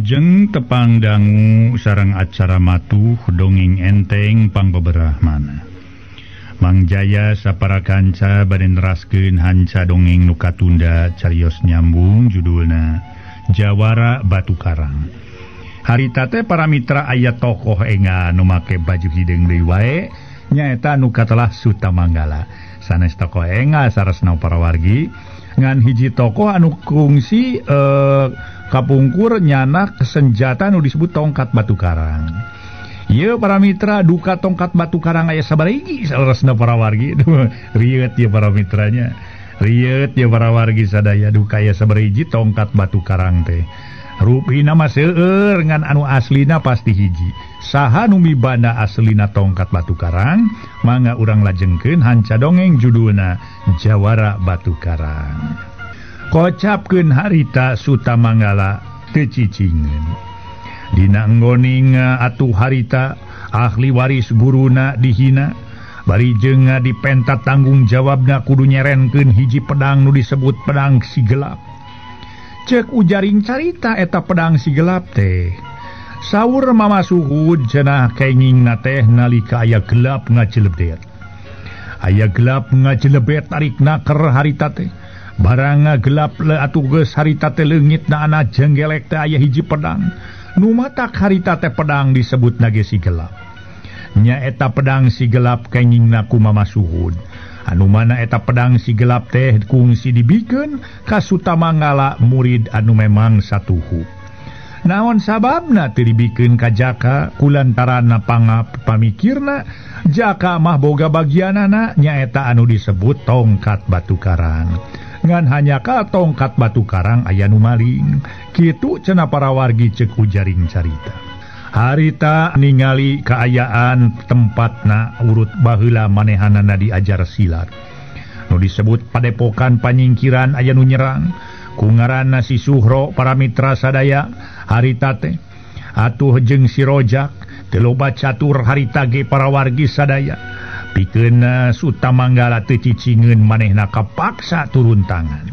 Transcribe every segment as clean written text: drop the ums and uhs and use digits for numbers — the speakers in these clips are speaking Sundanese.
Wilujeng tepang dangu sareng acara matuh dongeng enteng pangbeberahmana. Mang Jaya sapara kanca bade neraskeun hanca dongeng nu katunda carios nyambung judulna Jawara Batu Karang. Harita teh para mitra aya tokoh enga nu make baju hideung deui wae nyaeta nu katelah Sutamanggala. Sanes tokoh enga saresna para wargi ngan hiji tokoh anu kungsi kapungkur nyanak senjata nu disebut tongkat batu karang. Ieu para mitra duka tongkat batu karang aya sabarigi saleresna para wargi. Rieut ieu para mitranya. Rieut ieu para wargi sadaya duka aya sabarigi tongkat batu karang teh. Rupina mah seueur ngan anu aslina pasti hiji. Saha nu mibanda aslina tongkat batu karang, mangga urang lajengkeun hanca dongeng judulna Jawara Batu Karang. Kocapkeun harita Sutamanggala teu cicingeun. Dina enggoning atuh harita ahli waris guruna dihina, bari jeung dipenta tanggung jawabna kudu nyerenkeun hiji pedang nu disebut pedang si gelap. Cek ujaring carita eta pedang si gelap teh. Saur Mama Suhud cenah kengingna teh nalika aya gelap ngajelebet. Aya gelap ngajelebet tarikna ker harita teh. Barang gelap le atuh geus harita teh leungitna ana jenggelek teh aya hiji pedang. Nu matak harita teh pedang disebutna ge si gelap. Nya eta pedang si gelap kengingna ku Mama Suhud. Anu mana eta pedang si gelap teh kungsi dibikeun ka Sutamanggala murid anu memang satuhu. Naon sababna teu dibikeun ka Jaka kulantaran pangap pamikirna Jaka mah boga bagianana nyaeta anu disebut tongkat batu karang. Ngan hanya ka tongkat batu karang aya nu maling. Kitu cenah para wargi ceuk ujaring carita. Harita ningali kaayaan tempatna urut baheula manehanana diajar silat. Nu disebut padepokan panyingkiran aya nu nyerang. Ku ngaranna si Suhro para mitra sadaya harita teh atuh jeung si Rojak teu loba catur harita ge para wargi sadaya. Pikeun Sutamanggala teu cicingeun manehna kapaksa turun tangan.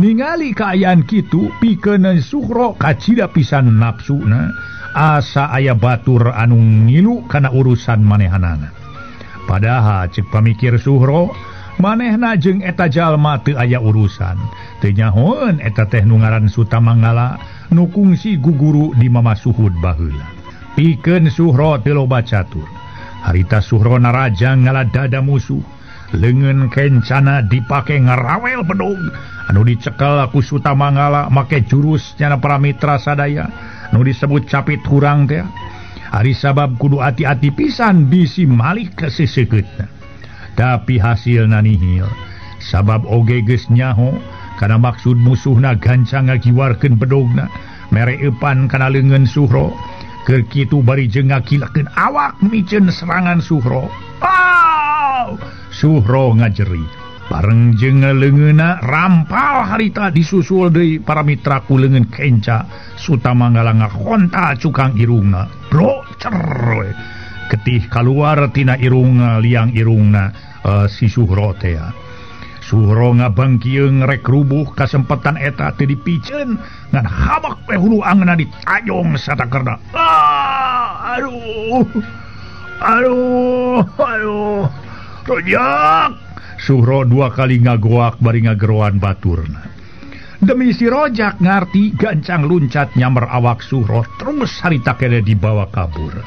Ningali kaayaan kitu pikeun Suhro kacida pisan nafsuna asa aya batur anu ngilu kana urusan manehanana. Padahal cek pamikir Suhro manehna jeung eta jalma teu aya urusan. Teu nyahoeun eta teh nu ngaran Sutamanggala nu kungsi guguru di Mama Suhud baheula. Pikeun Suhro teu loba catur. Harita Suhro narajang ngala dada musuh. Leungeun kencana dipake ngarawel bedog anu dicekel ku Sutamanggala make jurus nyana para mitra sadaya nu disebut capit hurang teh. Ari sabab kudu ati-ati pisan bisi malik kesesekeutna. Tapi hasilna nihil. Sabab oge geus nyaho kana maksud musuhna gancang ngagiwarkeun bedogna mere eupan kana leungeun Suhro. Keur kitu bari jeung ngakilakeun awak miceun serangan Suhro. Oh! Suhro ngajeri. Bareng jeung leungeunna rampal harita disusul deui para mitra ku leungeun kenca. Sutamanggala ngakonta cukang irungna. Bro cer we. Getih kaluar tina irungna liang irungna si Suhro teh. Suhro ngabangkieung rek rubuh kasempetan eta teu dipiceun ngan habak we hulu angeunna ditajong satakerna. Ah, aduh. Aduh, aduh. Rojak. Suhro dua kali ngagoak bari ngageroan baturna. Demi si Rojak ngarti gancang luncat nyamber awak Suhro terus harita kene dibawa kabur.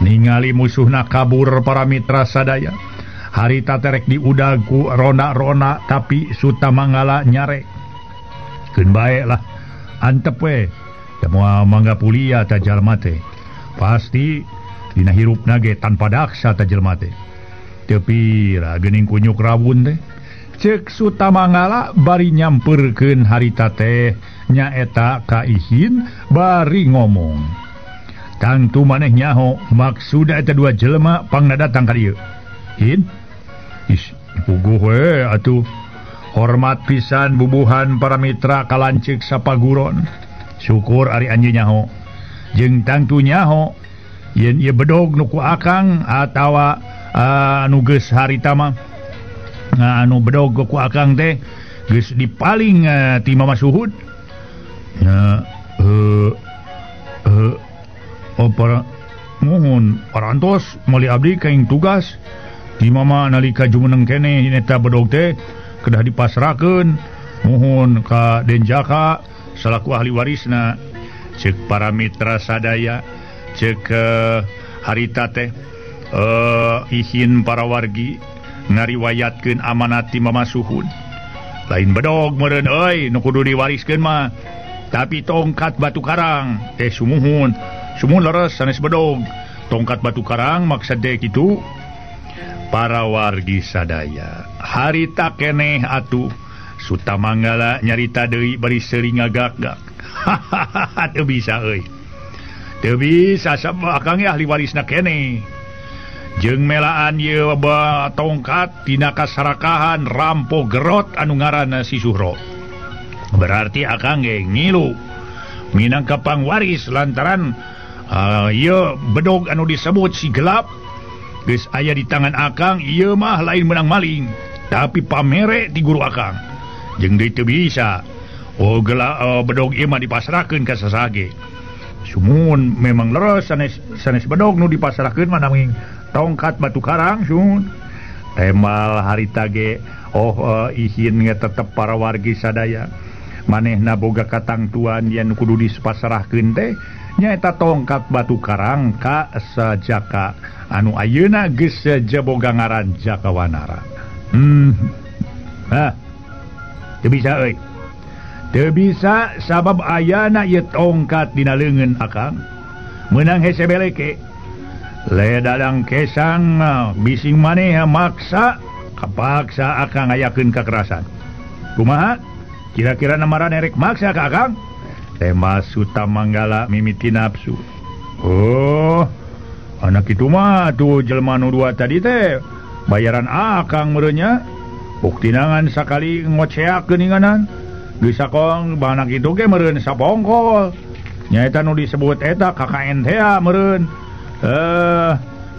Ningali musuhna kabur para mitra sadaya. Harita terek diudag ku rona-rona tapi Sutamanggala nyarek. Keun bae lah antep we. Da moal mangga pulia ta jalma teh. Pasti dina hirupna ge tanpa daksa ta jelma teh. Teu pira geuning kunyuk rawun teh. Ceuk Sutamanggala bari nyamperkeun harita teh nyaeta ka Ihin bari ngomong. Tangtu maneh nyaho maksudna eta dua jelema pangna datang ka dieu. Hin? Ih, puguh we atuh. Hormat pisan bubuhan para mitra kalanceuk sapaguron. Syukur ari anjeun nyaho. Jeung tangtu nyaho yen ieu bedog nu ku akang atawa anu geus harita mah. Nah, anu bedog ku akang teh geus dipaling ti Mama Suhud. Nya Oh para muhun parantos meuli abdi kaing tugas di mama nalika jumeneng keneh eta bedog teh kedah dipasrahkeun muhun ka Denjaka salaku ahli warisna. Cek para mitra sadaya cek harita teh ihin para wargi ngariwayatkeun amanat ti Mama Suhud. Lain bedog meureun euy nu kudu diwariskeun mah, tapi tongkat batu karang teh sumuhun. Sumuhun leres sanes bedog. Tongkat batu karang maksud teh kitu. Para wargi sadaya harita keneh atuh Sutamanggala nyarita deui bari seuri ngagak-gak. Hahaha teu bisa euy. Teu bisa sabab akang ge ahli warisna keneh. Jeung melaan ieu tongkat tina kasarakahan rampo gerot anu ngaranna si Suhro. Berarti akang ge ngilu minangka pangwaris lantaran ieu bedog anu disebut si gelap geus aya di tangan akang ieu mah lain menang maling tapi pamere ti guru akang. Jeung deui teu bisa. Oh gela bedog ieu mah dipasrahkeun ka sasage. Sumun memang leres sanes bedog nu dipasrahkeun mah naming tongkat batu karang sun. Temal harita ge oh ihin ge tetep para wargi sadaya manehna boga katangtuan yen kudu dipasrahkeun teh nyaeta tongkat batu karang ka Sajaka anu ayeuna geus boga ngaran Jakawanara. Hah. Teu bisa euy. Teu bisa sabab ayana ieu tongkat dina leungeun akang. Meunang hese beleke. Le dadang kesang bising maneh maksa kapaksa akang ngayakeun kakerasan. Kumaha? Kira-kira namaran erek maksa ka akang? Tema Sutamanggala mimiti nafsu. Oh, anak itu mah tuh jelema nu dua tadi teh bayaran akang meureunnya. Buktinangan sakali ngoceak geuninganan. Geus sakong anak itu ge meureun sapongkol. Nyaeta nu disebut eta KKN teh meureun.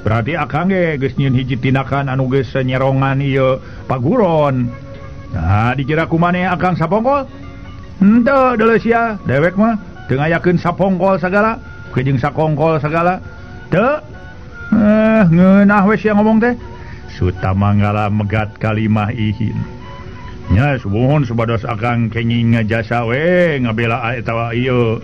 Berarti akang ge geus nyieun hiji tindakan anu geus nyerongan ieu paguron. Nah, dikira kumaneh akang sapongkol? Henteu deuleu sia, dewek mah teu ngayakeun sapongkol sagala, jeung sakongkol sagala. Teu. Ngeunah we sia ngomong teh. Sutamanggala megat kalimah ihin. Nya subuhun supados akang kenging jasa we ngabela eta ieu.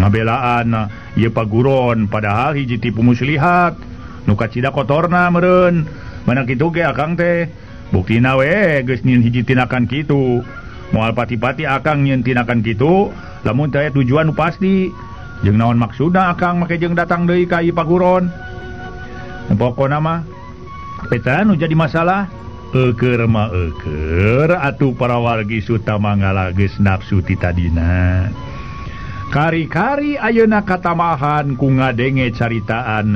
Ngabelaan ieu paguron padahal hiji tipu muslihat nu kacida kotorna meureun. Mana kitu ge akang teh. Buktina we geus nyieun hiji tindakan kitu. Moal pati-pati akang nyieun tindakan kitu lamun teh tujuan nu pasti. Jeung naon maksudna akang make jeung datang deui ka ieu paguron. Pokona mah eta nu jadi masalah eueur mah eueur atuh para wargi Sutamanggala geus nafsu ti tadina. Kari-kari ayeuna katamahan ku ngadenge caritaan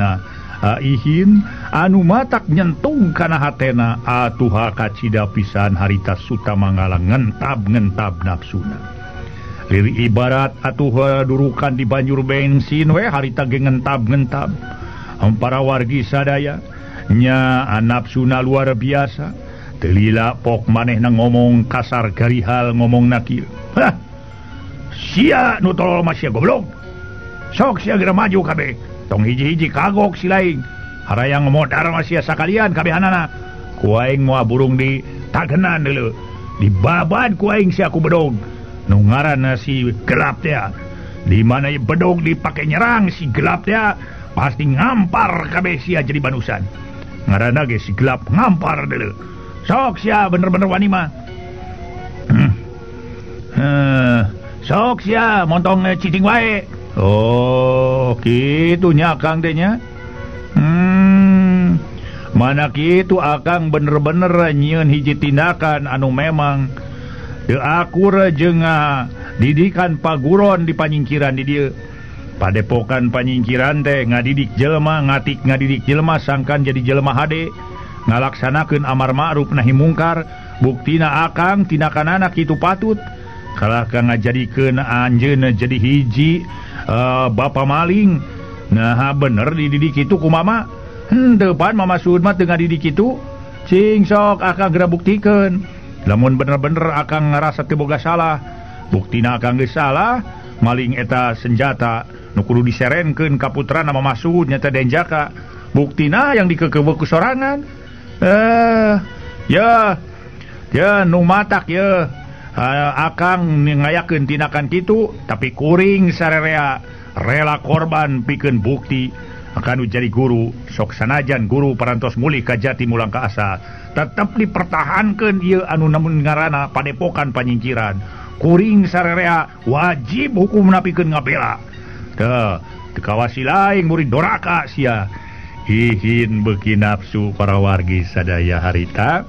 ihin anu matak nyentung kana hatena atuh kacida pisan harita Sutamanggala ngentab-ngentab nafsuna. Liri ibarat atuh durukan di banjur bensin we harita ge ngentab-ngentab. Para wargi sadaya nya nafsuna luar biasa. Teu lila pok manehna ngomong kasar garihal ngomongna kieu. Hah. Sia nu tolol mah sia goblok. Sok sia geura maju kabeh. Tong hiji-hiji kagok si laing. Harayang modar mah sia sakalian kabehanana. Ku aing moal burung di tagenan deuleu. Dibabad ku aing sia ku bedog. Nu ngaranna si gelap teh. Di mana ieu bedog dipake nyerang si gelap teh pasti ngampar kabeh sia jadi banusan. Ngaranna ge si gelap ngampar deuleu. Sok sia bener-bener wani mah. Sok sia montong cicing wae. Oh, kitu nya akang teh nya. Mana kitu akang bener-bener nyieun hiji tindakan anu memang teu akur jeung didikan paguron di panyingkiran di dieu. Padepokan panyingkiran teh ngadidik jelema, ngatik ngadidik jelema sangkan jadi jelema hade. Ngalaksanakeun amar ma'ruf nahi mungkar, buktina akang tindakanana kitu patut. Kalah ka ngajadikeun anjeunna jadi hiji bapa maling. Nah bener dididik kitu ku mama. Henteu pan mama Suhud mah teu ngadidik kitu. Cing sok akang geura buktikeun. Lamun bener-bener akang ngarasa teu boga salah, Buktina akang geus salah maling eta senjata nu kudu diserenkeun ka putrana Mama Suhud nyata Denjaka. Buktina yang dikeukeuh ku sorangan. Ya ya nu matak ya akang ngayakeun tindakan kitu tapi kuring sarerea rela korban pikeun bukti akan jadi guru sok sanajan guru parantos mulih ka jati mulang ka asa tetep dipertahankeun ieu anu namun ngaranna padepokan panyingkiran kuring sarerea wajib hukumna pikeun ngabela teu teu kawasi lain murid doraka sia. Hihin beuki nafsu para wargi sadaya harita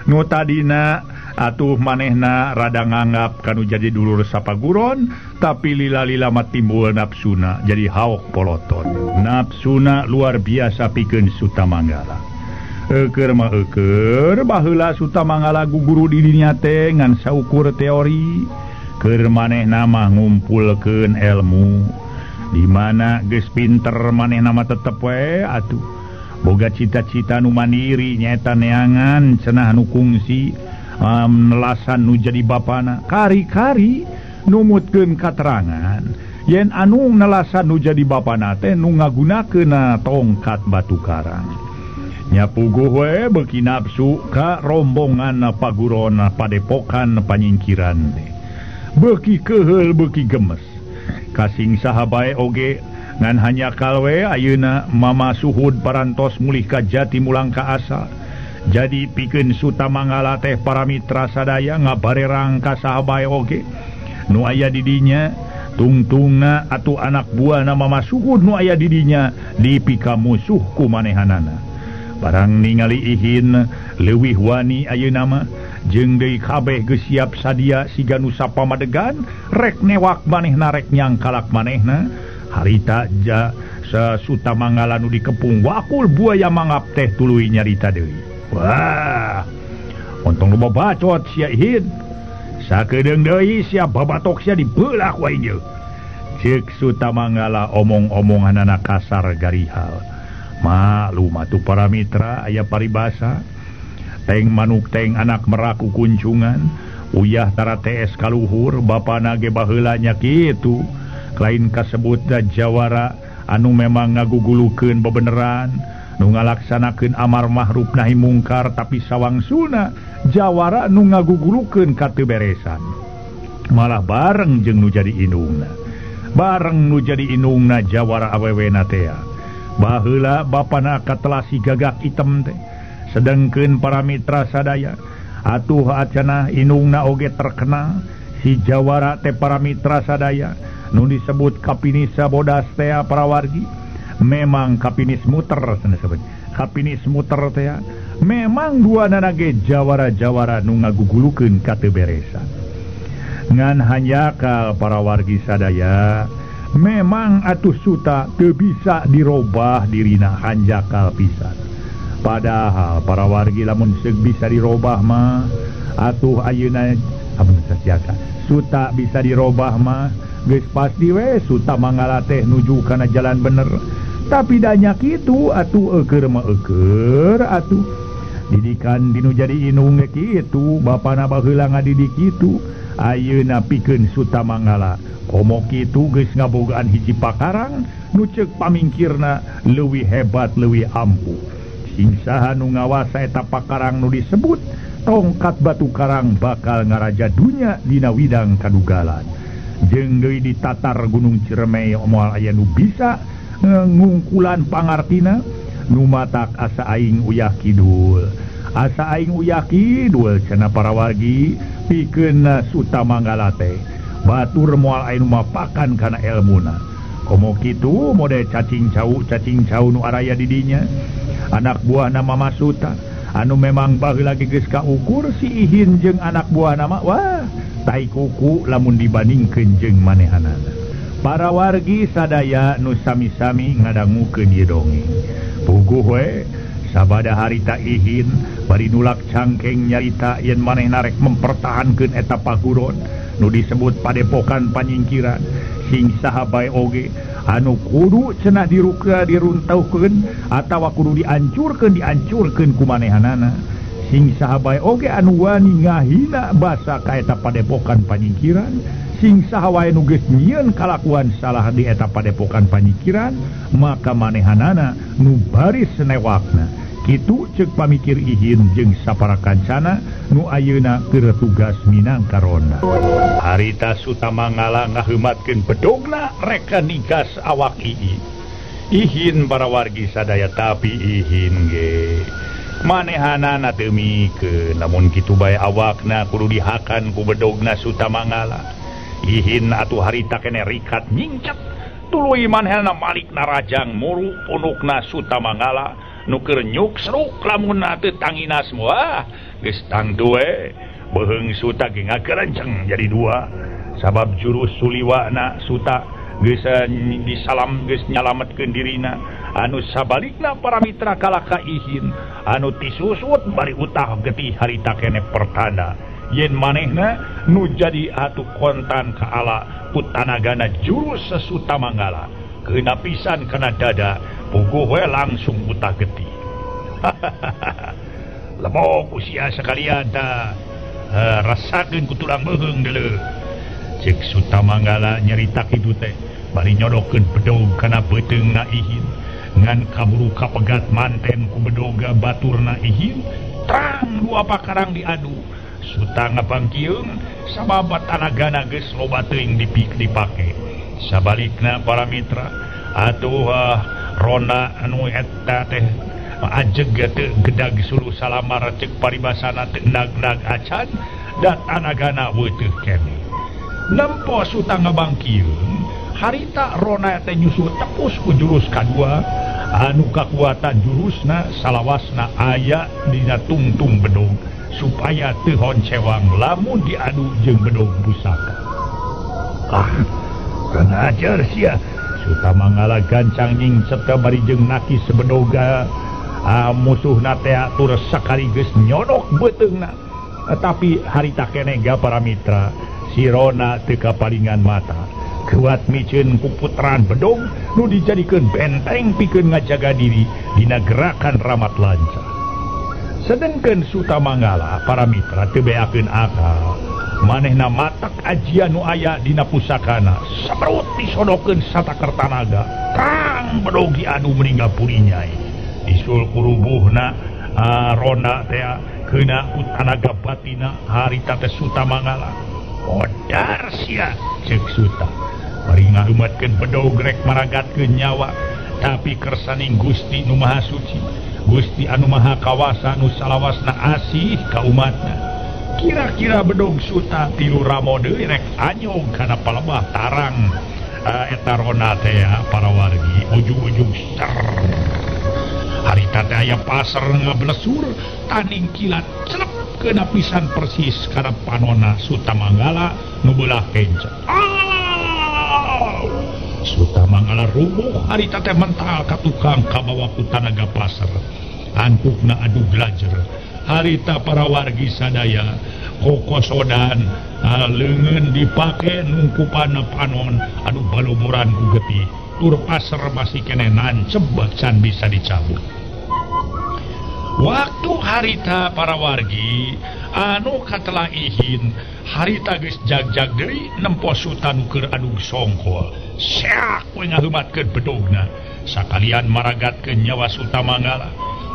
nu tadina atuh manehna rada nganggap kanu jadi dulur sapaguron tapi lila-lila mah timbul nafsuna jadi haok poloton. Nafsuna luar biasa pikeun Sutamanggala. Eueur mah eueur baheula Sutamanggala guguru di dinya teh ngan saukur teori keur manehna mah ngumpulkeun ilmu di mana geus pinter manehna mah tetep we atuh boga cita-cita nu mandiri nyaeta neangan cenah nu kungsi nelasan nu jadi bapana kari-kari numutkeun katerangan yen anu nelasan nu jadi bapana teh nu ngagunakeunna tongkat batu karang. Nya puguh we beuki nafsu ka rombongan pagurona padepokan panyingkiran teh beuki keuheul beuki gemes kasing saha bae oge ngan hanya kalwe ayeuna Mama Suhud parantos mulih ka jati mulang ka asa. Jadi pikeun Sutamanggala teh para mitra sadaya ngabarerang ka saha bae oge nu aya di dinya tungtungna atuh anak buahna Mama Suhud nu aya di dinya dipika musuh ku manehanana. Barang ningali Ihin leuwih wani ayeuna mah jeung deui kabeh geus siap sadia siga nu sapamadegan rek newak manehna rek nyangkalak manehna. Harita ja Sutamanggala nu dikepung wakul buaya mangap teh tuluy nyarita deui. Wah, untung loba bacot sia Ihin. Sakedeung deui sia babatok sia dibelah ku aing ieu. Ceuk Sutamanggala omong-omonganana kasar garihal. Maklum atuh para mitra aya paribasa teng manuk teng anak meraku kuncungan uyah tara TS kaluhur bapana ge baheula nya kitu. Lain kasebutna jawara anu memang ngagugulukeun bebeneran nu ngalaksanakeun amar ma'ruf nahi mungkar tapi sawangsuna jawara nu ngagugulukeun kateu beresan malah bareng jeung nu jadi indungna bareng nu jadi indungna jawara awewena teh. Baheula bapana katelasi gagak item teh sedengkeun para mitra sadaya atuh acanah indungna oge terkenal si jawara teh para mitra sadaya nu disebut kapinisa bodas teh para wargi memang kapinis muter disebut kapinis muter teh memang duanana ge jawara-jawara nu ngagugulukeun kateu beresan ngan hanjakal para wargi sadaya memang atuh Suta teu bisa dirobah dirina hanjakal pisan. Padahal para wargi lamun seug bisa dirobah mah atuh ayeuna amun sasiaka Suta bisa dirobah mah geus pasti we Sutamanggala teh nuju kana jalan bener. Tapi danya kitu atuh eueur mah eueur atuh didikan dinu jadi inung ge kitu bapana baheula ngadidik kitu ayeuna pikeun Sutamanggala komo kitu geus ngabogaan hiji pakarang nu ceuk pamingkirna leuwih hebat leuwih ampuh. Sing saha nu ngawasa eta pakarang nu disebut tongkat batu karang bakal ngaraja dunya dina widang kadugalan. Jeung deui ditatar Gunung Ciremai moal aya nu bisa ngungkulan pangartina nu matak asa aing uyah kidul. Asa aing uyah kidul cenah para wargi pikeun Sutamanggala teh. Batur moal aya nu mapakan kana elmuna. Komo kitu mode cacing cau nu araya di dinya. Anak buahna Mama Suta anu memang baheula ge geus kaukur si Ihin jeung anak buahna mah wah tai kuku lamun dibandingkeun jeung manehanana. Para wargi sadaya nu sami-sami ngadangukeun ieu dongeng. Puguh we sabada harita Ihin bari nulak cangkeng nyarita yen manehna rek mempertahankeun eta paguron nu disebut padepokan panyingkiran sing saha bae oge anu kudu cenah diruka diruntauhkeun atawa kudu diancurkeun ku manehanana. Sing saha bae oge anu wani ngahina basa ka eta padepokan panyingkiran, sing saha wae nu geus nyieun kalakuan salah di eta padepokan panyingkiran, maka manehanana nu baris newakna. Kitu ceuk pamikir Ihin jeung sapara kancana nu ayeuna keur tugas minangka ronda. Harita Sutamangala ngaheumatkeun bedogna rek nigas awak Ihin. Ihin para wargi sadaya tapi Ihin ge manehanana teu mikeun, lamun kitu bae awakna kudu dihakan ku bedogna Sutamangala. Ihin atuh harita kene rikat nyingcat tuluy manehna malik narajang muru punukna Sutamangala nu keur nyuksruk lamunna teu tanginas wah geus tangtu we beuheung Suta ge ngagerenceng jadi dua sabab jurus suliwana Suta geus disalam geus nyalametkeun dirina. Anu sabalikna para mitra kalah ka Ihin anu tisusut bari utah getih harita kene pertanda yen manehna nu jadi atuh kontan ka ala ku tanagana jurus Sutamangala keuna pisan kana dada puguh we langsung utah getih. Lemok usia sekalian ta rasakeun ku tulang beuheung deuleu. Cek Sutamangala nyarita kitu teh bari nyodokeun bedog kana beuteungna Ihin ngan kaburu kapegat manten ku bedoga baturna Ihin terang dua pakarang diadu. Suta ngapangkieung sabab tanagana geus loba teuing dipake. Sabalikna para mitra atuh ronda anu eta teh ajeg teu gedag suluh salamar cek paribasana teu nag-nag acan da tanagana weuteuk keneh. Nempo Suta ngabangkieung harita rona teh nyusul tepus ku jurus kadua anu kakuatan jurusna salawasna aya dina tungtung bedog supaya teu honcewang lamun diadu jeung bedog pusaka. Ah, kurang ajar sia. Sutamangala gancang nyingset bari jeung naki sebedoga musuhna teh tur sakaligus nyodok beuteungna. Tapi harita keneh ga para mitra si rona teu kapalingan mata. Kuat miceun ku putran bedog nu dijadikeun benteng pikeun ngajaga diri dina gerakan ramat lancar. Sedengkeun Sutamangala para mitra teu beakeun akal. Manehna matak ajian nu aya dina pusakana saperut disodokeun sataker tanaga. Tang bedog diadu meninggal purinyai. Isul kurubuhna rona teh keuna ku tanaga batina harita teh Sutamangala. Modar sia cek Suta. Bari ngaheumatkeun bedog rek maragatkeun nyawa tapi kersaning Gusti nu Maha Suci, Gusti anu Maha Kawasa nu salawasna asih ka umatna. Kira-kira bedog Suta tilu ramo deui rek anyog kana palebah tarang eta rona teh para wargi ujug-ujug ser. Harita teh aya pasar ngablesur taning kilat celep kena pisan persis kana panona Sutamangala nu beulah kenca. Sutamangala rubuh harita teh mental ka tukang kabawa ku tanaga pasar. Antukna adu glajer. Harita para wargi sadaya kokosodan leungeun dipake nungkupan panon anu balumuran ku getih. Tur pasar masih keneh nancep can bisa dicabut. Waktu harita para wargi anu katelah Ihin harita geus jag-jag deui nempo Suta nu keur adu songkol. Seak we ngaheumatkeun bedogna sakalian maragatkeun nyawa Sutamangala.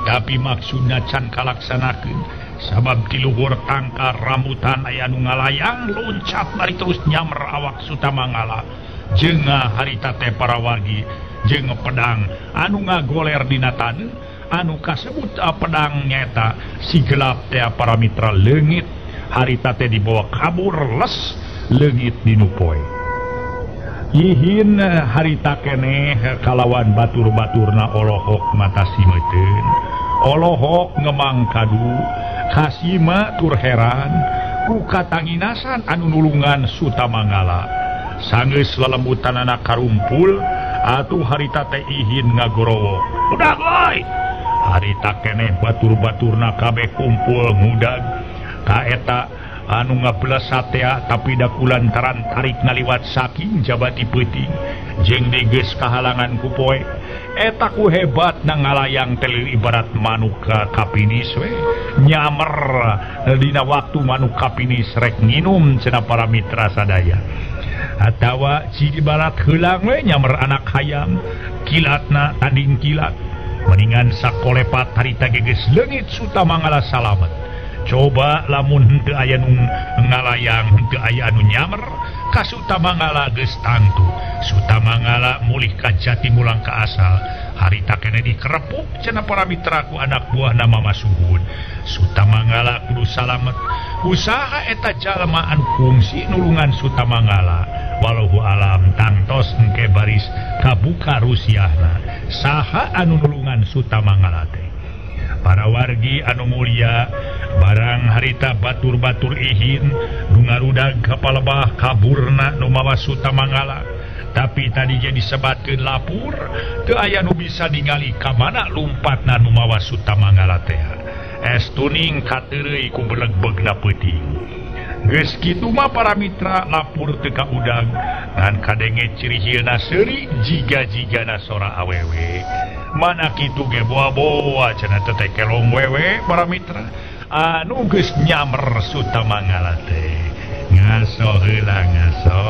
Tapi maksudna can kalaksanakeun sabab ti luhur tangkal rambutan aya nu ngalayang loncat bari terus nyamper awak Sutamangala. Jeung harita teh para wargi jeung pedang anu ngagoler dina taneuh anu kasebut pedang nyeta si gelap teh para mitra leungit harita teh dibawa kabur les leungit dinu poe. Ihin harita keneh kalawan batur-baturna olohok mata simeuteun olohok ngemang kadu kasima tur heran ku katanginasan anu nulungan Sutamangala. Sanggeus lelembutanana karumpul atuh harita teh Ihin ngagorowo. Udah euy. Harita keneh batur-baturna kabeh kumpul ngudag ka eta anu ngabelas satea tapi da kulantaran tarik ngaliwat saking jabati peuting jeung degeus kahalangan ku poe. Eta ku hebat na ngalayang telir ibarat manuk kapinis we nyamer dina waktu manuk kapinis rek nginum cenah para mitra sadaya. Atawa ciri barat heulang we nyamer anak hayam kilatna tanding kilat mendingan sakolepat harita geus leungit Sutamangala salamet. Coba lamun henteu aya nu ngalayang henteu aya anu nyamer ka Sutamangala geus tangtu. Sutamangala mulih ka jati mulang ka asal harita keneh dikerepuk cenah para mitra ku anak buahna Mama Suhud. Sutamangala kudu salamet. Usaha eta jalma anu kungsi nulungan Sutamangala walau alam tangtos engke baris kabuka rusiahna saha anu nulungan Sutamangala teh. Para wargi anu mulia barang harita batur-batur ihin nu ngarudag ka palebah kaburna nu mawa Sutamangala. Tapi tadi jadi disebatkeun lapur teu aya nu bisa ningali ka mana lumpatna nu mawa Sutamangala teh. Es tuning kateureuy ku belegbegna peuting. Geus kitu mah para mitra lapur teu ka udang ngan kadenge cirihilna seuri jiga-jigana sora awewe. Mana kitu ge boa-boa cenah teh kelong wewe para mitra anu geus nyamer Sutamangala teh. Ngaso heula ngaso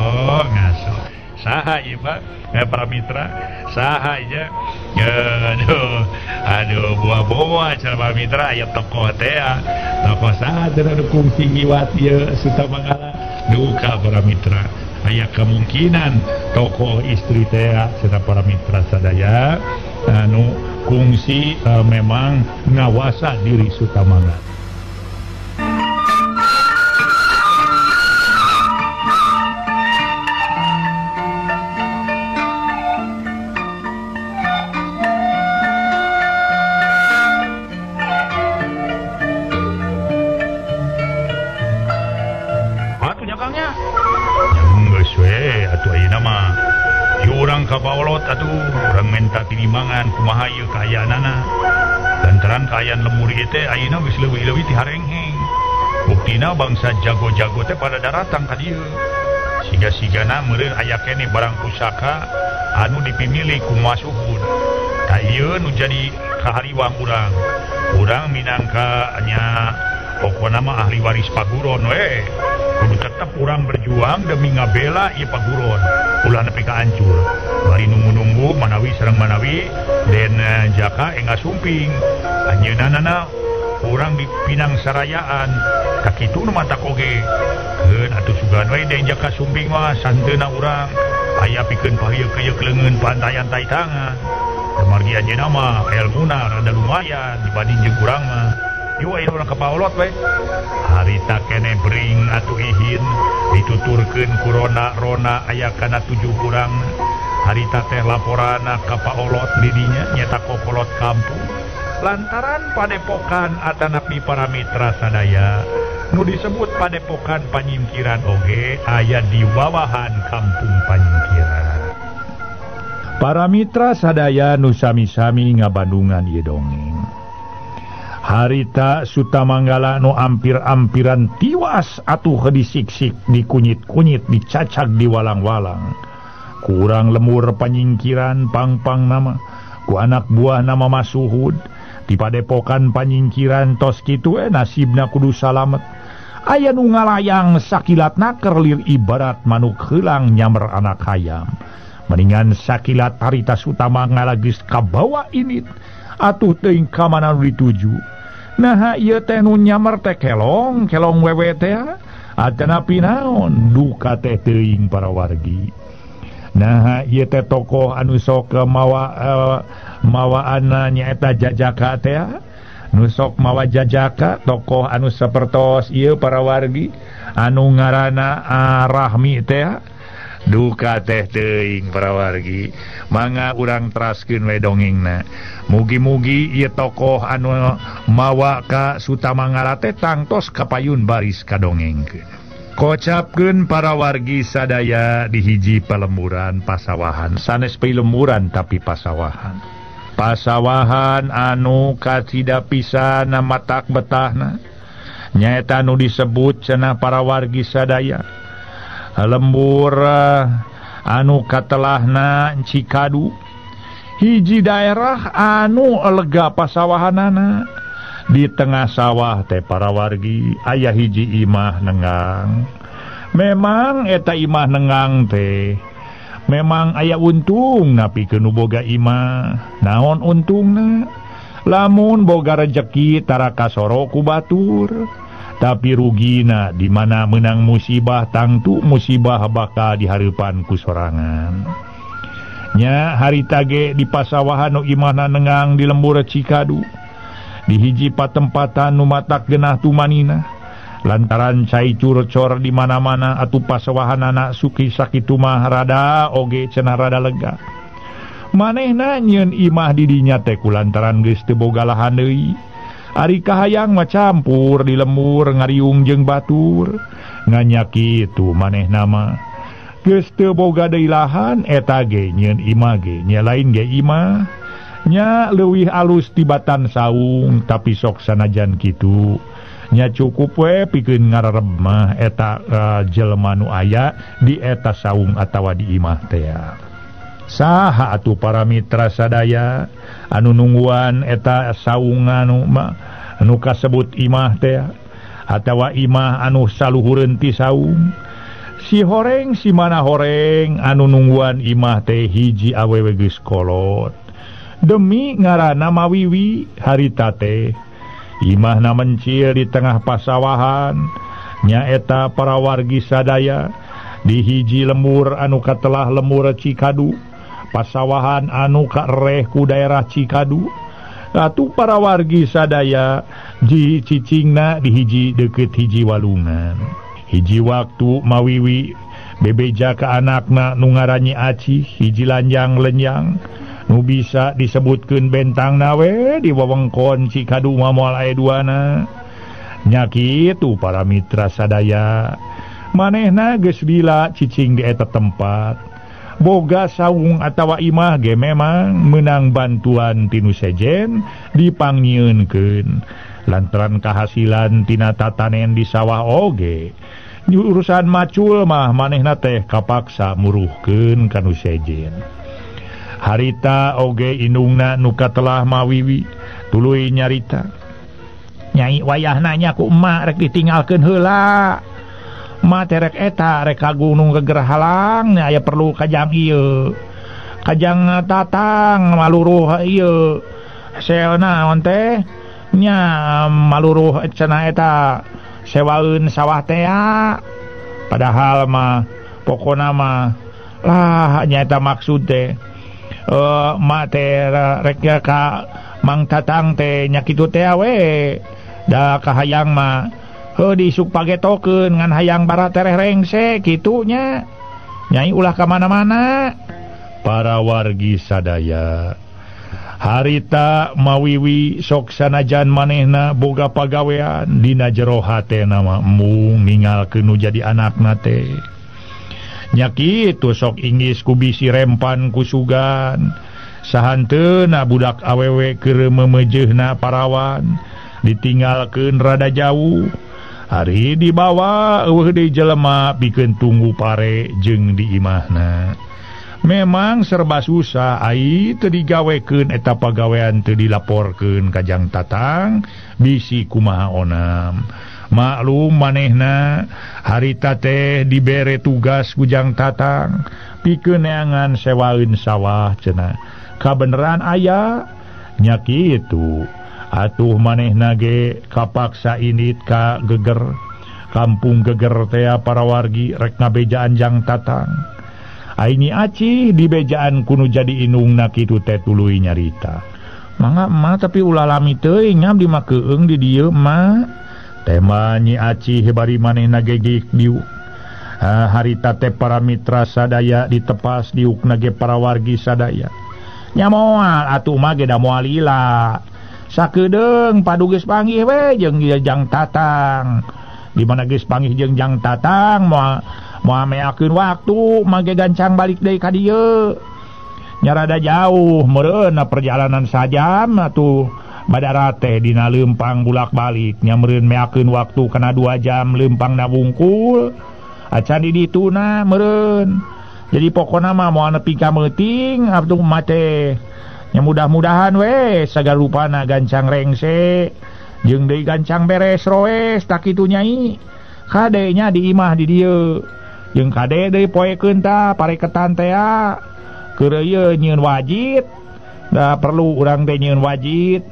ngaso. Saha ieu Pak? Para mitra, saha ieu? Aduh, aduh boa-boa cenah para mitra aya tokoh teh. Tokoh saha cenah nu kungsi ngiwat ieu Sutamangala? Duka para mitra. Aya kemungkinan tokoh istri teh cenah para mitra sadaya anu kungsi memang ngawasa diri Sutamangala. Tinimangan kumaha ieu kaayaanana lantaran kaayaan lemur ieu teh ayeuna geus leuwih-leuwih ti harengheng. Buktina bangsa jago-jago teh pada daratang ka dieu. Siga-sigana meureun aya keneh barang pusaka anu dipimilih ku Masuhud. Tah ieu nu jadi kahariwang urang. Urang minangka nya pokona mah ahli waris paguron we. Kudu tetep urang berjuang demi ngabela ieu paguron. Ulah nepi ka hancur. Bari nunggu-nunggu manawi sareng manawi den jaka enga sumping. Anjeunna urang di Pinang Sarayaan. Kakitu nu matak oge. Keun atuh sugan we den jaka sumping mah santeuna urang. Aya pikeun pahieu-keuyeuh leungeun pantayan tai tangan. Kumargi anjeunna mah elmuna rada lumayan dibanding jeung urang mah. Yuk ayo urang ka paolot we. Harita keneh bering atuh ihin dituturkeun ku rona-rona aya kana tujuh urang. Harita teh laporana ka paolot didinya nyeta kokolot kampung. Lantaran padepokan atanapi para mitra sadaya nu disebut padepokan Panyingkiran oge aya di wawahan kampung Panyingkiran. Para mitra sadaya nu sami-sami ngabandungan ieu dongeng. Harita Sutamanggala nu ampir-ampiran tiwas atuh disiksik, dikunyit-kunyit, dicacag, diwalang-walang. Kurang lemur Panyingkiran pang-pang nama ku anak buah nama Masuhud. Di padepokan Panyingkiran tos kitu nasibna kudu salamet. Aya nu ngalayang sakilatna kerlir ibarat manuk heulang nyamer anak hayam. Mendingan sakilat harita Sutamangala geus kabawa init atuh teuing ka mana nu dituju. Nah ieu teh nu nyamer teh kelong, kelong wewe teh atanapi naon duka teh teuing para wargi. Nah ieu teh tokoh anu sok mawa mawaanna nyaeta jajaka teh nu sok mawa jajaka tokoh anu sapertos ieu para wargi anu ngaranna Rahmi teh duka teh teuing para wargi. Mangga urang teraskeun we dongengna. Mugi-mugi ieu tokoh anu mawa ka Sutamangala teh tangtos kapayun baris kadongengkeun. Kocapkeun para wargi sadaya di hiji palemburan pasawahan. Sanes pilemburan tapi pasawahan. Pasawahan anu kacida pisan matak betahna. Nyaeta nu disebut cenah para wargi sadaya. Lembur anu katelahna Cikadu. Hiji daerah anu lega pasawahanana. Di tengah sawah teh para wargi aya hiji imah nenggang. Memang eta imah nenggang teh memang aya untung napikeun nu boga imah. Naon untungna? Lamun boga rejeki tara kasoro ku batur, tapi rugina di mana menang musibah tangtu musibah bakal dihareupan ku sorangan. Nya harita ge di pasawahan nu imahna nengang di lembur Cikadu, di hiji patempatan nu matak genah tumanina. Lantaran cai curcor di mana-mana atuh pasawahanana suki sakitu mah rada oge cenah rada lega. Manehna nyieun imah di dinya teh kulantaran geus teu boga lahan deui. Ari kahayang mah campur di lembur ngariung jeung batur. Nganya kitu manehna mah geus teu boga deui lahan eta ge nyieun imah ge nya lain ge imah. Nya leuwih alus tibatan saung tapi sok sanajan kitu. Nya cukup we pikeun ngarareb mah eta jelema nu aya di eta saung atawa di imah teh. Saha atuh para mitra sadaya anu nungguan eta saung anu anu kasebut imah teh atawa imah anu saluhureun ti saung. Si horeng si mana horeng anu nungguan imah teh hiji awewe geus kolot. Demi ngaranna Mawiwi harita teh imahna mencil di tengah pasawahan nyaeta para wargi sadaya di hiji lembur anu katelah lembur Cikadu, pasawahan anu kareh ku daerah Cikadu. Atuh para wargi sadaya ji cicingna di hiji deukeut hiji walungan. Hiji waktu Mawiwi bebeja ka anakna nu ngaran Nyi Acih hiji lanjang lenyang nu bisa disebutkeun bentangna we di wewengkon Cikadu mah moal aya duana. Nya kitu para mitra sadaya manehna geus lila cicing di eta tempat. Boga saung atawa imah ge memang menang bantuan tinu sejen dipangnyeunkeun lantaran kahasilan tina tatanen di sawah oge. Urusan macul mah manehna teh kapaksa muruhkeun ka nu sejen. Harita oge indungna nu katelah Mawiwi tuluy nyarita, "Nyai wayahna nya ku emak rek ditinggalkeun heula. Ma terek eta rek ka gunung geger halang aya perlu kajang ieu. Kajang tatang maluruh ieu. Selna naon teh nya maluruh cenah eta sewaeun sawah teh. Padahal mah pokona mah lah nya eta maksud teh ma teh rek ka Mang Tatang teh nya kitu teh we. Da kahayang mah heuh diisuk pagetokeun ngan hayang bara tereh rengse kitu nya. Nyai ulah ka mana-mana." Para wargi sadaya harita Mawiwi sok sanajan manehna boga pagawean dina jero hatena mah embung ninggalkeun nu jadi anakna teh. Nya kitu sok inggis ku bisi rempan ku sugan. Sahanteuna budak awewe keur memeujeuhna parawan ditinggalkeun rada jauh. Ari dibawa eueuh deui jelema pikeun tunggu pare jeung di imahna. Memang serba susah ai teu digawekeun eta pagawean teu dilaporkeun ka Jang Tatang bisi kumaha onam. Maklum manehna harita teh dibere tugas ku Jang Tatang pikeun neangan sewaeun sawah cenah. Kabeneran aya nya kitu. Atuh manehna ge kapaksa init ka Geger kampung Geger tea para wargi rek ngabejaan Jang Tatang. Aini Acih dibejaan kuno jadi indungna kitu teh tuluy nyarita. "Mangga emak tapi ulah lami teuing nya abdi mah keung di dieu emak." Tema Nyi Acih bari manehna gegik diuk. Harita teh para mitra sadaya ditepas diukna ge para wargi sadaya. Nya moal atuh mah ge da moal lila. Sakedeung padu geus panggih we jeung Jang Tatang. Di mana geus panggih jeung Jang Tatang moal moal meakeun waktu mage gancang balik deui ka dieu. Nya rada jauh meureun perjalanan sajam atuh badara teh dina leumpang bulak-balik nya meureun meakeun waktu kana 2 jam leumpangna wungkul. Acan di dituna meureun. Jadi pokona mah moal nepi ka meuting abdu mate. Nya mudah-mudahan we sagalupana gancang rengse jeung deui gancang beres roes tak kitu nyai. Kade nya di imah di dieu. Jeung kade deui poekeun tah pareketan teh keur ieu nyieun wajit. Da perlu urang teh nyieun wajit.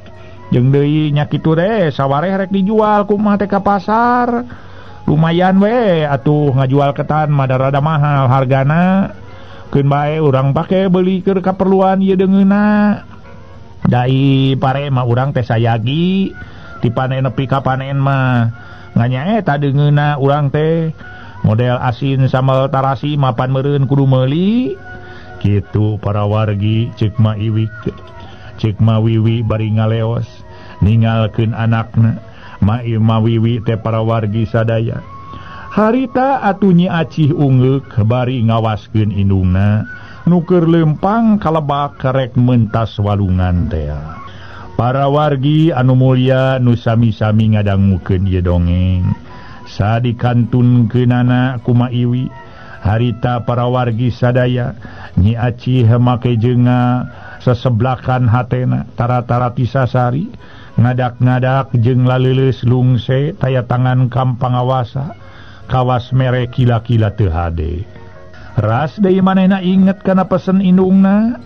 Jeung deui nya kitu teh sawareh rek dijual kumaha teh ka pasar. Lumayan we atuh ngajual ketan mah rada mahal hargana. Keun bae urang pake beuli keur kaperluan ieu deungeunna. Dai pare mah urang teh sayagi dipanen nepi ka panen mah. Nganya eta deungeunna urang teh model asin sambal tarasi mapan meureun kudu meuli. Kitu para wargi ceuk Ma Iwik ceuk Ma Wiwi bari ngaleos ninggalkeun anakna. Ma Wiwi teh para wargi sadaya. Harita atuh Nyi Acih ungeuk bari ngawaskeun indungna nu keur lempang kalebak rek mentas walungan teh. Para wargi anu mulya nu sami-sami ngadangukeun ieu dongeng. Sadikantunkeunana ku Ma Iwi. Harita para wargi sadaya Nyi Acih make jeunga seseblakan hatena tara-tara tisasari ngadak-ngadak jeung laleuleus lungse taya tangan kam pangawasa kawas mere kila-kila teu hade. Ras deui manehna inget kana pesen indungna,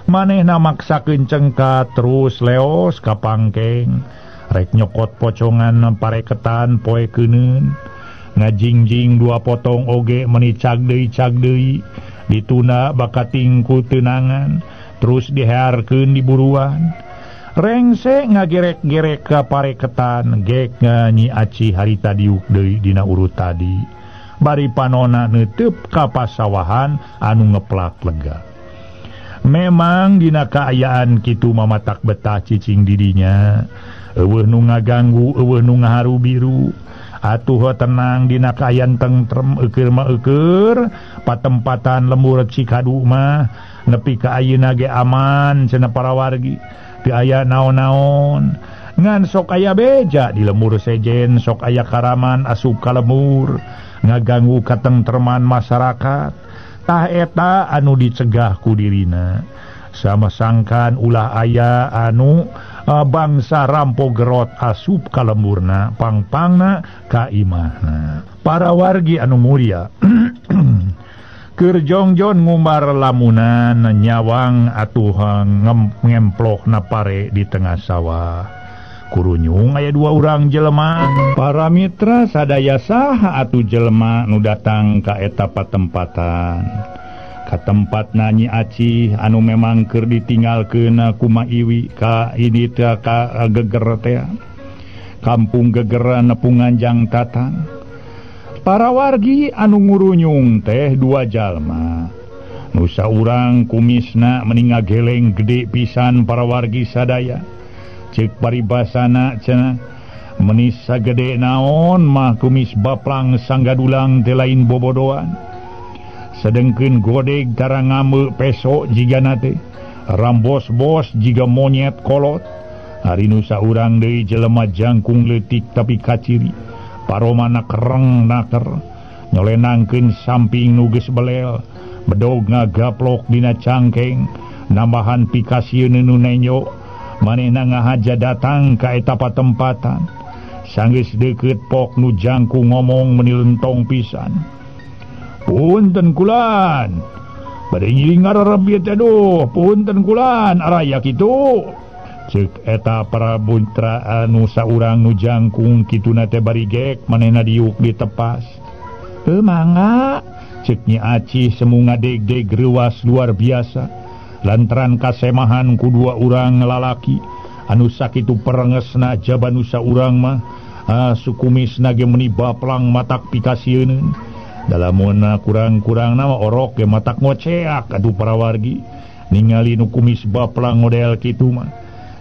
manehna maksakeun cengkat terus leos ka pangkeng rek nyokot pocongan pareketan poe keuneun. Ngajingjing dua potong oge meni cag deui dituna bakating ku teunangan terus dihearkeun di buruan. Rengse ngagerek-gerek ka pareketan gek Nyi Acih harita diuk deui dina urut tadi. Bari panona neuteub ka pasawahan anu ngeplak lega. Memang dina kaayaan kitu mamatak betah cicing didinya. Eueuh nu ngaganggu, eueuh nu ngaharu biru. Atuh tenang dina kaayaan tentrem eukeur mah eukeur, patempatan lembur Cikadu mah nepi ka ayeuna ge aman cenah para wargi. Teu aya naon-naon. Ngan sok aya beja di lembur sejen, sok aya karaman asup ka lembur, ngaganggu katentreman masyarakat. Tah eta anu dicegah ku dirina. Sama sangkan ulah aya anu bangsa rampok gerot asup ka lemburna, pangpangna ka imahna. Para wargi anu mulia keur jongjon ngumbar lamunan nyawang atuh ngemplohna pare di tengah sawah. Kurunyung aya dua urang jelema. Para mitra sadaya saha atuh jelema nu datang ka eta patempatan. Ka tempat Nyi Acih anu memang keur ditinggalkeun ku Ma Iwi ka ini teh ka geger teh. Kampung Geger nepungan jang tatang. Para wargi anu ngurunyung teh dua jalma. Nu saurang kumisna meni ngageleng gede pisan para wargi sadaya. Ceuk paribasana cenah meni sagede naon mah kumis baplang sanggadulang teh lain bobodoan. Sedengkeun godeg tara ngame peso jigana teh rambos-bos jiga monyet kolot. Ari nu saurang deui jelema jangkung leutik tapi kaciri. Paromana kereng naker nyolenangkeun samping nu geus belel, bedog ngagaplok dina cangkeng, nambahan pikasieun nu nenyo. Manehna ngahaja datang ka eta patempatan. Sanggeus deukeut pok nu jangkung ngomong meni lentong pisan. Punten kulan, bade ngiring ngararep teh aduh, punten kulan araya kitu. Ceuk eta para buntra anu saurang nu jangkung kituna teh bari gek manehna diuk ditepas. Teu mangga, ceuk Nyi Acih semu ngadeg-deg reuas luar biasa. Lantaran kasemahan ku dua urang lalaki anu sakitu perengesna jaba nu saurang mah sukumisna ge meni baplang matak pikasieun. Dalamun kurang-kurang nama orok ge matak ngoceak atuh para wargi ningali nu kumis baplang model kitu mah.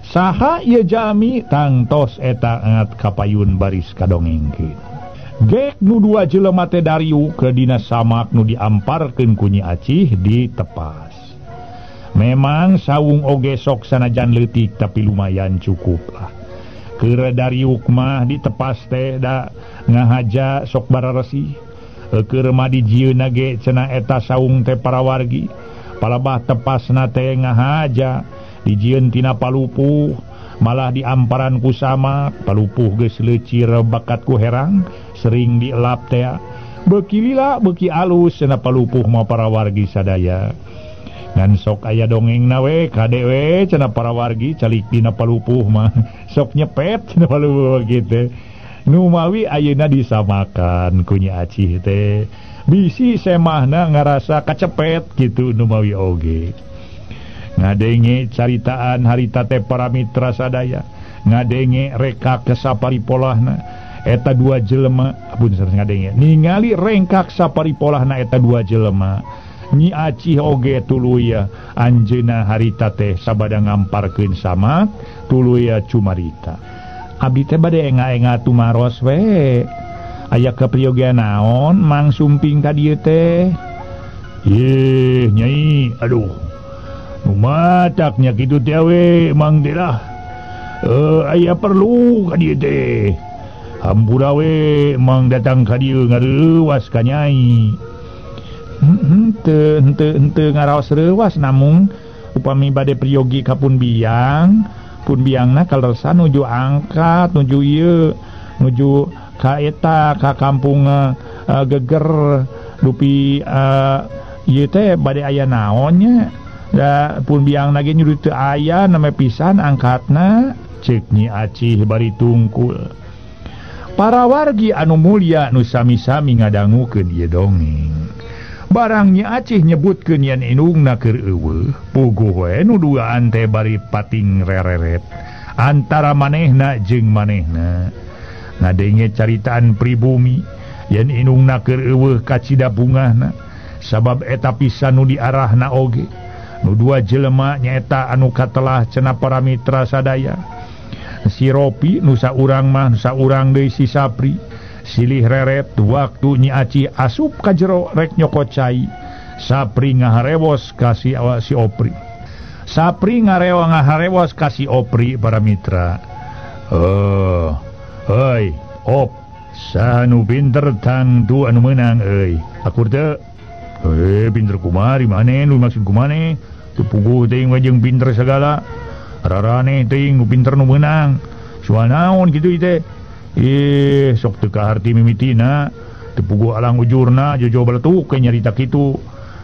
Saha ieu jalmi tangtos eta ngat kapayun baris kadongengkeun. Gek nu dua jelema teh dariu ke dina samak nu diamparkeun ku Nyi Acih ditepas. Memang saung oge sok sanajan leutik tapi lumayan cukup lah. Keur dariuk mah ditepas teh da ngahaja sok bararesih. Keur mah dijieunna ge cenah eta saung teh para wargi. Palebah tepasna teh ngahaja dijieun tina palupuh malah diamparan ku samak palupuh geus leucir bakat ku herang sering dielap teh beuki lila beuki alus cenah palupuh mah para wargi sadaya. Ngan sok aya dongeng na we kade we cenah para wargi calik dina palupuh mah sok nyepet cenah palupuh kitu. Nu mawi ayeuna disamakan ku Nyi Acih teh bisi semahna ngarasa kacepet gitu nu mawi oge. Ngadenge caritaan harita teh para mitra sadaya ngadenge reka kesapari polahna eta dua jelema ampun sanes ngadenge ningali rengkak sapari polahna eta dua jelema. Nyi Acih oge tuluy anjeunna harita teh sabada ngamparkeun sama tuluy cumarita. Abdi teh bade enga-enga tumaros we aya kapriyogian naon Mang Sumping ka dieu teh. Yeh nyai aduh nu matak nya kitu teh we Mang teh lah aya perlu ka dieu teh hampura we Mang datang ka dieu ngareuwas ka nyai. Henteu henteu henteu ngaraos reuwas namung upami bade priyogi ka pun biang pun biangna kalersan nuju angkat nuju ieu nuju ka eta ka kampung geger dupi ieu teh bade aya naon nya da pun biangna ge nyuruh teu aya name pisan angkatna ceuk Nyi Acih bari tungkul. Para wargi anu mulia nu sami-sami ngadangukeun ieu dongeng. Barang Nyi Acih nyebutkeun yen indungna keur eueuh puguh we nu duaan teh bari pating rereret antara manehna jeung manehna. Ngadenge caritaan pribumi yen indungna keur eueuh kacida bungahna sabab eta pisan nu diarahna oge. Nu dua jelema nyaeta anu katelah cenah para mitra sadaya. Si Ropi nu saurang mah nu saurang deui si Sapri. Silih reret waktu Nyi Acih asup ka jero rek nyokot cai. Sapri ngaharewos ka si Opri. Sapri ngaharewos ka si Opri para mitra. Euy, Op, saha nu pinter tangtu anu meunang euy. Akur teu? Pinter kumari maneh nu maksud kumaneh? Teu puguh teuing we jeung pinter sagala. Raraneh teuing nu pinter nu meunang. Soal naon kitu teh? Ih, sok teu kaharti mimitina, teu puguh alang ujurna, jojo beletuk ke nyarita kitu.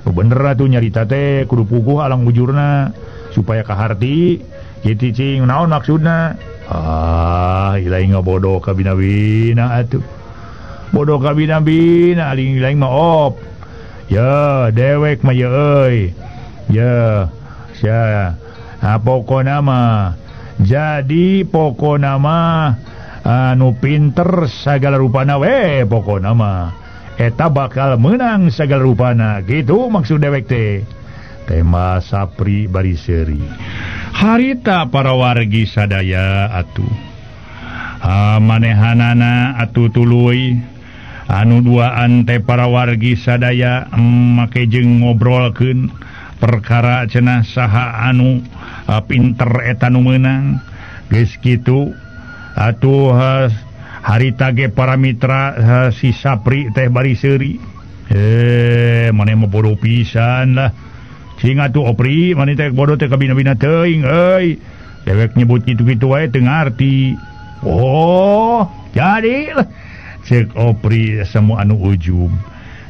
Nu bener atuh nyarita teh kudu puguh alang ujurna supaya kaharti. Kitu cing naon maksudna? Ah, ilaing ngabodoh ka bina-bina atuh. Bodoh ka bina-bina aling ilaing mah op. Ya, dewek mah ye euy. Ya, sia. Ah, pokona mah. Jadi pokona mah anu pinter sagala rupana we pokona mah eta bakal menang sagala rupana gitu maksud dewek teh. Tema Sapri bari seuri. Harita para wargi sadaya atuh manehanana atuh tuluy anu duaan teh para wargi sadaya make jeung ngobrolkeun perkara cenah saha anu pinter eta nu meunang geus kitu. Atuh harita ge para mitra si Sapri teh bari seuri. Maneh mah bodoh pisan lah. Cing atuh Opri, maneh teh bodoh teh kabina-bina teuing euy. Dewek nyebut kitu-kitu wae teu ngarti. Oh, jadi lah. Ceuk Opri semua anu ujub.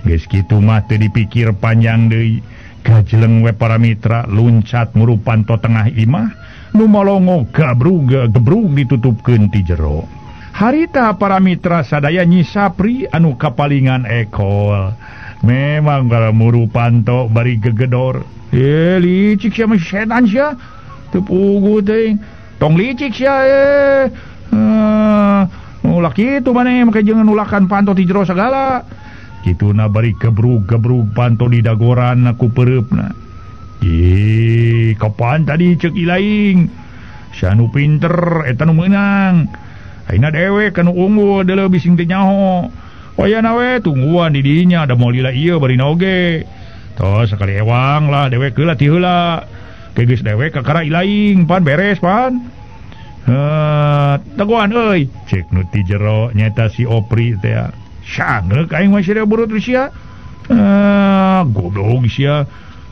Geus kitu mah teu dipikir panjang deui. Gajeleng we para mitra luncat ngurupan to tengah imah. Nu molongo gabrug gebrug ditutupkeun ti jero. Harita para mitra sadaya Nyi Sapri anu kapalingan ekol. Memang kalau muru panto bari gegedor. Licik sia mah setan sia. Teu puguh teuing. Tong licik sia Ulah kitu maneh make jeung nulakan panto ti jero sagala. Kituna bari gebrug-gebrug panto di dagoran ku peureupna. Ih, kapan tadi ceuk ilaing? Sia nu pinter eta nu meunang. Ayeuna dewek anu unggul deuleu bising teu nyaho. Wayana we tungguan di dinya da moal lila ieu barina oge. Tos sakali ewang lah dewek heula ti heula. Ke geus dewek kakara ilaing pan beres pan. Teguhan euy, cek nu ti jero nyaeta si Opri teh. Sangeuk aing mah sia burut sia. Goblok sia.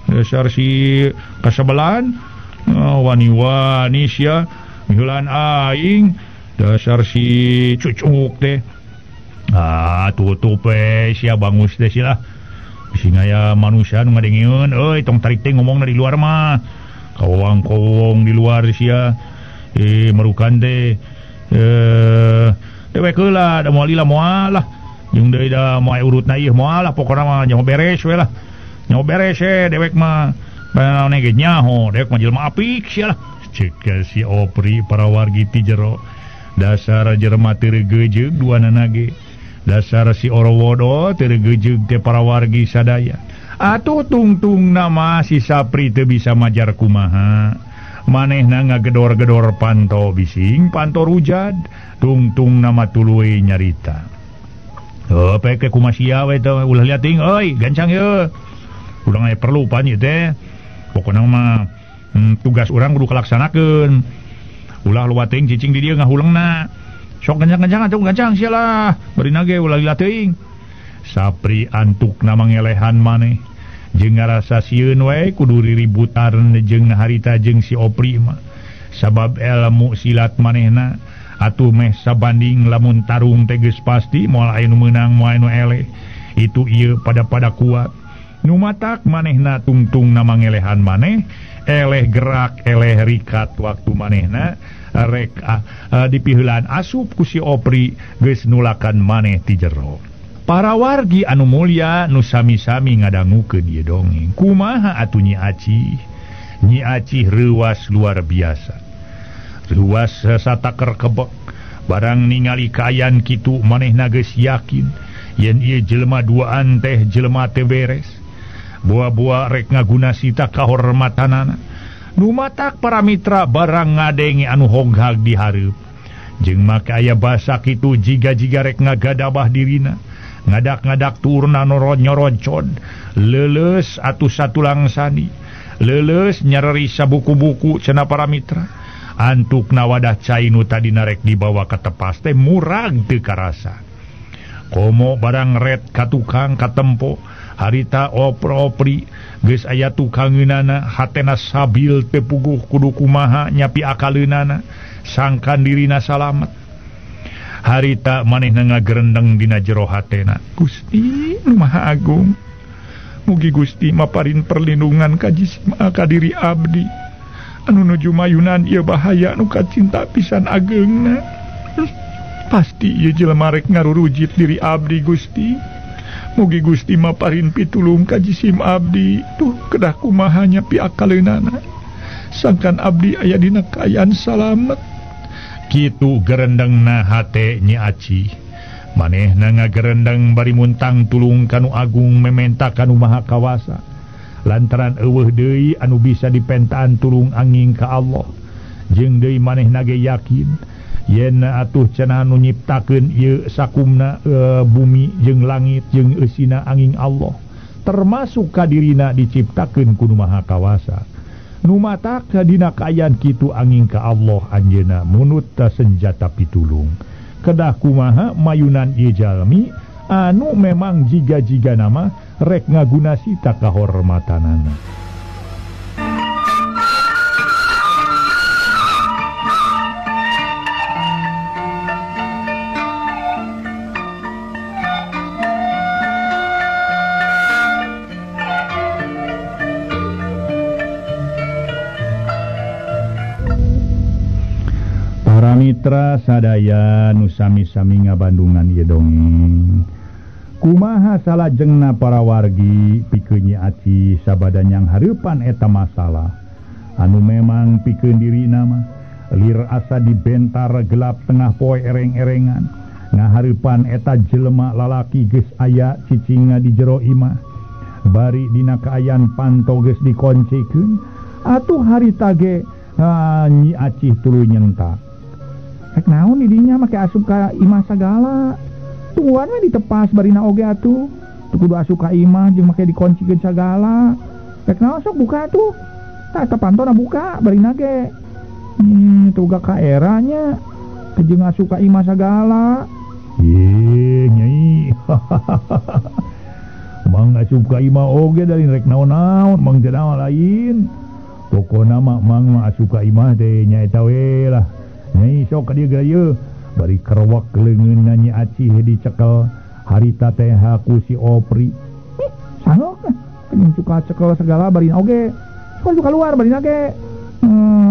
Dasar si kasebelan wani-wani sia miheulan aing dasar si cucuk teh. Ah tutup we sia bangus teh sia. Bisi aya manusia nu ngadengieun euy tong tarik teh ngomongna di luar mah. Kawang-kawong di luar sia. Merukan teh dewek heula da moal lila moal lah. Jeung deui da moal urutna ieu moal lah pokona mah nyaho beres we lah. Nyaho beres we dewek mah. Naon ge nyaho dewek mah jelema apik sia lah. Ceuk si Opri para wargi ti jero. Dasar jelema teu regejeug duanana ge. Dasar si Orowodo teu regejeug teh para wargi sadaya. Atuh tungtung nama si Sapri teu bisa majar kumaha. Manehna ngagedor-gedor panto bising panto rujad. Tungtung nama tuluy nyarita. Heuh peke kumaha sia we teh ulah liat ting euy gancang ye. Urang aya perlu pan ieu teh. Pokona mah tugas urang kudu kalaksanakeun. Ulah luat teuing cicing di dieu ngahulengna. Sok gancang-gancang atuh gancang sia lah. Bari nage ulah lila teuing. Sapri antukna mangelehan maneh. Jeung ngarasa sieun we kudu riributan jeung harita jeung si Opri mah. Sabab ilmu silat manehna atuh meh sabanding lamun tarung teh geus pasti moal aya nu meunang moal aya nu eleh. Itu ieu pada-pada kuat. Nu matak manehna tungtungna mangelehan maneh, eleh gerak, eleh rikat waktu manehna rek dipiheulaan asup ku si Opri geus nulakan maneh ti jero. Para wargi anu mulya nu sami-sami ngadangukeun ieu dongeng. Kumaha atuh Nyi Acih? Nyi Acih reuwas luar biasa. Reuwas sataker kebek. Barang ningali kaayaan kitu manehna geus yakin yen ieu jelema duaan teh jelema teu beres. Boa-boa rek ngaguna sita kahormatanana. Nu matak para mitra barang ngadenge anu hoghag di hareup. Jeung make aya basa kitu jiga-jiga rek ngagadabah dirina. Ngadak-ngadak turna nyorocod leuleus atuh satulang sani leuleus nyareri sabuku-buku cenah para mitra. Antukna wadah cai nu tadi narek dibawa ka tepas teh murag teu karasa. Komo barang ret ka tukang katempo harita opro-opri geus aya tukangeunana hatena sabil teu puguh kudu kumaha nyapi akaleunana sangkan dirina salamet. Harita manehna ngagerendeng dina jero hatena. Gusti nu Maha Agung, mugi Gusti maparin perlindungan ka jisma ka diri abdi anu nuju mayunan ieu bahaya nu kacinta pisan ageungna. Pasti ieu jelema rek ngarurujit diri abdi Gusti. Mugi Gusti maparin pitulung ka jisim abdi. Tuh kedah kumaha nyapi akaleunana sangkan abdi aya dina kaayaan salamet. Kitu gerendengna hate Nyi Acih. Manehna ngagerendeng bari muntang tulung kanu agung mementa kanu maha kawasa. Lantaran eueuh deui anu bisa dipentaan tulung angin ka Allah. Jeung deui manehna ge yakin yen atuh cenah anu nyiptakeun ieu sakumna bumi jeung langit jeung eusina angin Allah. Termasuk kadirina diciptakeun ku nu maha kawasa. Nu matak dina kaayaan kitu angin ka Allah anjeunna munut ta senjata pitulung. Kedah kumaha mayunan ieu jalmi anu memang jiga-jiga nama rek ngaguna sita kahormatanana. Para mitra sadaya nu sami-sami ngabandungan ieu dongeng. Kumaha salajengna para wargi pikeun Nyi Acih sabada nyang hareupan eta masalah anu memang pikeun dirina mah lir asa dibentar gelap tengah poe ereng-erengan ngahareupan eta jelema lalaki geus aya cicingna di jero imah bari dina kaayaan panto geus dikoncikeun atuh harita ge Nyi Acih tuluy nyentak. Rek naon di dinya make asup ka imah sagala. Tungguan we ditepas barina oge atuh. Teu kudu asup ka imah jeung make dikoncikeun sagala. Rek naon sok buka atuh. Tah eta pantona buka barina ge. Tuh gak ka eranya. Jeung asup ka imah sagala. Ih, nyai. Mang asup ka imah oge dari rek naon-naon mang teu naon lain. Pokona mah mang mah asup ka imah teh nyaeta we lah. Nyai sok ka dieu geura bari kerewek leungeun Nyi Acih dicekel harita teh ku si Opri. Sangok kenyang suka cekel segala bari oge. Sok suka luar bari ge.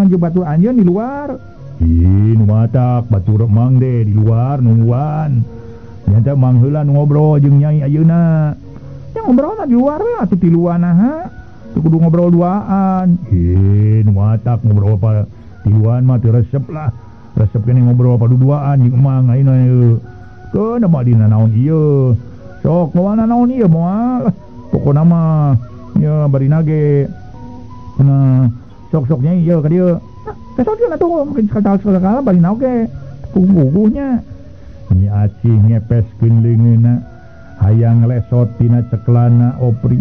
Jeung batur anjeun di luar. Ih nu matak batur mang deh di luar nungguan. Nyata mang heula nu ngobrol jeung Nyai ayeuna. Yang ngobrol di luar we atuh tiluan naha. Teu kudu ngobrol duaan. Ih nu matak ngobrol pa tiluan mah teu resep lah. Resep kene ngobrol pa duduaan jeung emang ayeuna ieu. Keun mah dina naon ieu. Sok moal naon ieu moal. Pokona mah nya bari nage. Nah, sok-sok nyai ieu ka dieu. Besok dia atuh mungkin sekali-sekali bari naon ge. Puguhnya. Nyi Acih ngepeskeun leungeunna hayang lesot tina ceklana Opri.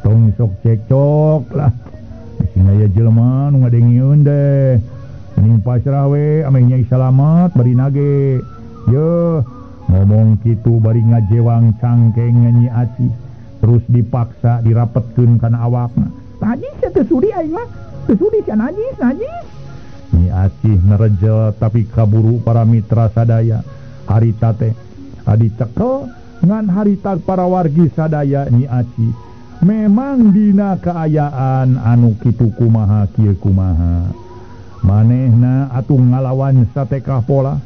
Tong sok cekcok lah. Bisi aya jelema nu ngadengieun deh. Mending pasrah we ameh Nyai salamat bari nage. Yeuh, ngomong kitu bari ngajewang cangkeng Nyi Acih. Terus dipaksa dirapetkeun kana awakna. Najis teu sudi aing mah. Teu sudi sia najis, najis. Nyi Acih nerejel tapi kaburu para mitra sadaya. Harita teh adi cekel ngan harita para wargi sadaya Nyi Acih. Memang dina kaayaan anu kitu kumaha kieu kumaha. Manehna atuh ngalawan satekah pola.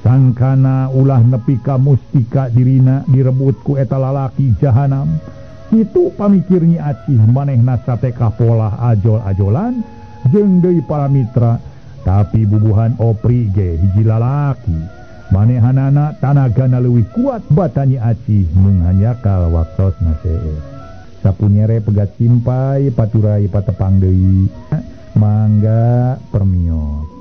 Sangkana ulah nepi ka mustika dirina direbut ku eta lalaki jahanam. Kitu pamikir Nyi Acih manehna satekah pola ajol-ajolan jeung deui para mitra. Tapi bubuhan Opri ge hiji lalaki. Manehanana tanagana leuwih kuat bata Nyi Acih mung hanjakal waktosna seueur. Sapunyere pegat simpai paturai patepang deui. Mangga permios.